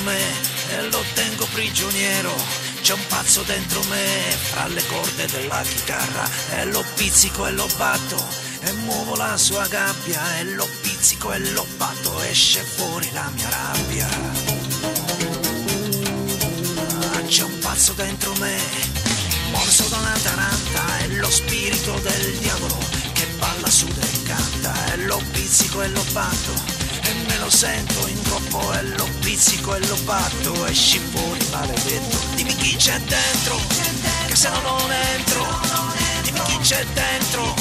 me e lo tengo prigioniero. C'è un pazzo dentro me, fra le corde della chitarra, e lo pizzico e lo batto, e muovo la sua gabbia, e lo pizzico e lo batto, esce fuori la mia rabbia. Ah, c'è un pazzo dentro me, morso da una taranta, è lo spirito del diavolo che balla su e canta, e lo pizzico e lo batto, e me lo sento in troppo, e lo pizzico e lo batto, esci fuori maledetto, dimmi chi c'è dentro, che se no non entro, dimmi chi c'è dentro,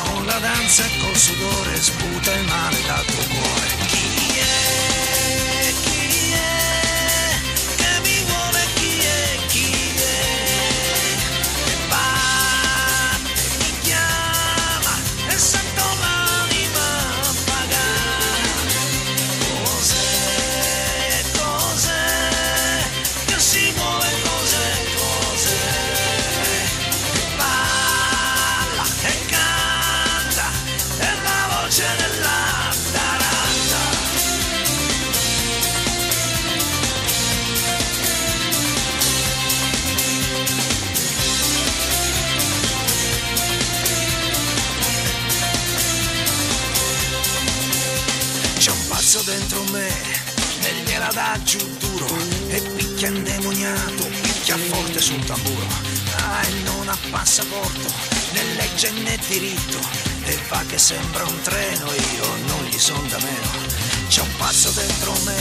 con la danza e col sudore sputa il male dal tuo cuore. Chi è, chi è, che mi vuole, chi è, chi è, che batte, mi chiama e sento l'anima pagana. Cos'è, cos'è, che si muove, cos'è, cos'è, che balla e canta, è la voce della taranta. C'è un pazzo dentro me e gliela dà giù duro e picchia indemoniato, picchia forte sul tamburo. Ah, e non ha passaporto, né legge né diritto, e va che sembra un treno, io non gli son da meno. C'è un pazzo dentro me,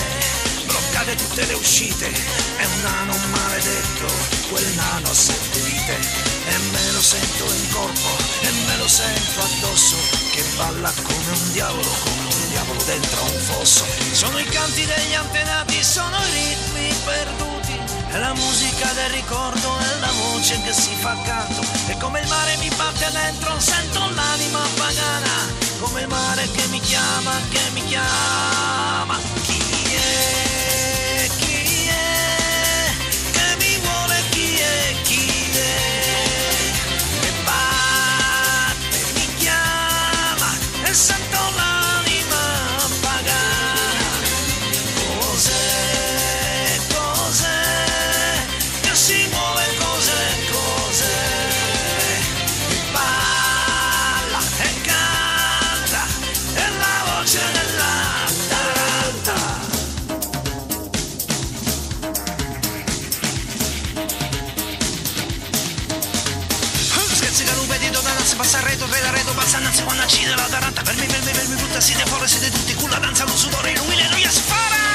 bloccate tutte le uscite, è un nano maledetto, quel nano a sette vite, e me lo sento in corpo, e me lo sento addosso, che balla come un diavolo, come un diavolo dentro un fosso. Sono i canti degli antenati, sono i ritmi perduti, è la musica del ricordo, è la voce che si fa canto, e come il mare mi batte dentro, sento l'anima pagana, come il mare che mi chiama, che mi chiama. Chi è, chi è, che mi vuole, chi è, chi è, che batte, mi chiama e sento l'anima pagana. Cos'è, cos'è, che si muove, cos'è, cos'è, che balla e canta, è la voce della taranta. Scherzi che vedi da danza, passa arredo, re da redo, passa innanzi quando accide la taranta. Fermi, fermi, fermi, butta, siete fuori, siete tutti, con la danza, lo sudore, lui, le noia si farà.